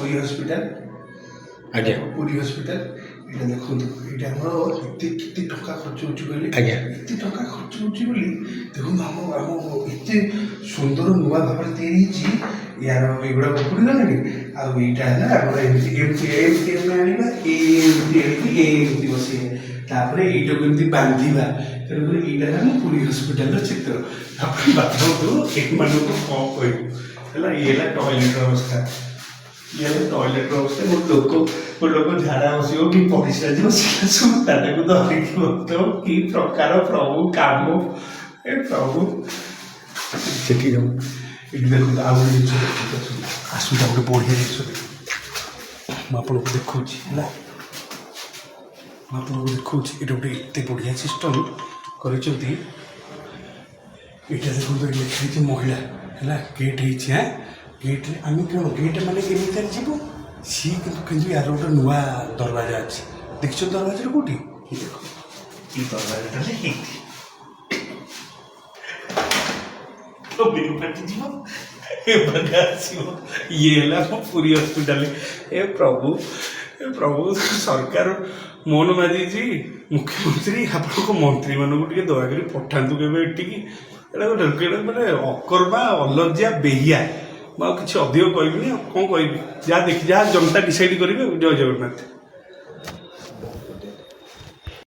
Puri hospital. Puri hospital ଏଇଟା ଦେଖନ୍ତୁ। ଏଇଟା ଆମର ଏତେ କେତେ ଟଙ୍କା ଖର୍ଚ୍ଚ ହେଉଛି କହିଲେ? ଏତେ ଟଙ୍କା ଖର୍ଚ୍ଚ ହେଉଛି ବୋଲି ଦେଖନ୍ତୁ, ଆମ ଏତେ ସୁନ୍ଦର ନୂଆ ଭାବରେ ତିଆରି ହେଇଛି। ୟାର ଏଗୁଡ଼ାକ ଉପୁଡ଼ି ଗଲାଣି। ଆଉ ଏଇଟା ହେଲା ଆମର ଏମିତି ଏମିତି ଏମିତି ଆମେ ଆଣିବା, ଏଇ ଏମିତି ଆଣିକି ଏଇ ଏମିତି ବସେଇବା, ତାପରେ ଏଇଟାକୁ ଏମିତି ବାନ୍ଧିବା। ତେଣୁକରି ଏଇଟା ହେଲା ଆମ ପୁରୀ ହସ୍ପିଟାଲର ଚିତ୍ର। ଆପଣ ଭାବନ୍ତୁ, ଏମାନଙ୍କୁ କ'ଣ କହିବୁ? ହେଲା, ଇଏ ହେଲା ଟଏଲେଟର ଅବସ୍ଥା। ଇଏ ହେଲା ଟଏଲେଟର ଅବସ୍ଥା। ଗୋଟେ ଲୋକ ଝାଡ଼ା ବସିବ କି ପରିସ୍ରା ଯିବ, ସେଟା ସୂତାଟାକୁ ଧରିକି ବସିଥିବ। କି ପ୍ରକାର ପ୍ରଭୁ କାମ, ଏ ପ୍ରଭୁ! ସେଠି ଯାଉ। ଏଠି ଦେଖନ୍ତୁ, ଆଉ ଗୋଟେ ଜିନିଷ ଦେଖନ୍ତୁ। ଆସନ୍ତୁ, ଆସନ୍ତୁ, ଆଉ ଗୋଟେ ବଢ଼ିଆ ଜିନିଷ ଦେଖନ୍ତୁ। ମୁଁ ଆପଣଙ୍କୁ ଦେଖାଉଛି, ହେଲା, ମୁଁ ଆପଣଙ୍କୁ ଦେଖାଉଛି। ଏଇଟା ଗୋଟେ ଏତେ ବଢ଼ିଆ ସିଷ୍ଟମ୍ କରିଛନ୍ତି। ଏଇଟା ଦେଖନ୍ତୁ, ଏଠି ଲେଖା ହେଇଛି ମହିଳା। ହେଲା, ଗେଟ୍ ହେଇଛି। ଗେଟ୍ରେ ଆମେ କ'ଣ, ଗେଟ୍ ମାନେ ଏମିତି ଯିବୁ ସିଏ। କିନ୍ତୁ ୟାର ଗୋଟେ ନୂଆ ଦରବାଜା ଅଛି। ଦେଖିଛନ୍ତି ଦରବାଜାଟା କୋଉଠି? ଏଇ ଦେଖ, ଏଇ ଦରବାଜାଟା ହେଲା ଏଇଠି। ଫାଟିଯିବ, ଏ ବାଗା ଆସିବ। ଇଏ ହେଲା ଆମ ପୁରୀ ହସ୍ପିଟାଲ। ଏ ପ୍ରଭୁ, ଏ ପ୍ରଭୁ! ସରକାର ମୋହନ ମାଝୀ, ମୁଖ୍ୟମନ୍ତ୍ରୀ, ଆପଣଙ୍କ ମନ୍ତ୍ରୀମାନଙ୍କୁ ଟିକେ ଦୟାକରି ପଠାନ୍ତୁ କେବେ ଏଠିକି। ଏଇଟା ଗୋଟେ ମାନେ ଅକର୍ମା, ଅଲଜ୍ଜା, ବେହିଆ। ମୁଁ ଆଉ କିଛି ଅଧିକ କହିବିନି। ଆଉ କ'ଣ କହିବି? ଯାହା ଦେଖି, ଯାହା ଜନତା ଡିସାଇଡ୍ କରିବେ। ଜୟ ଜଗନ୍ନାଥ।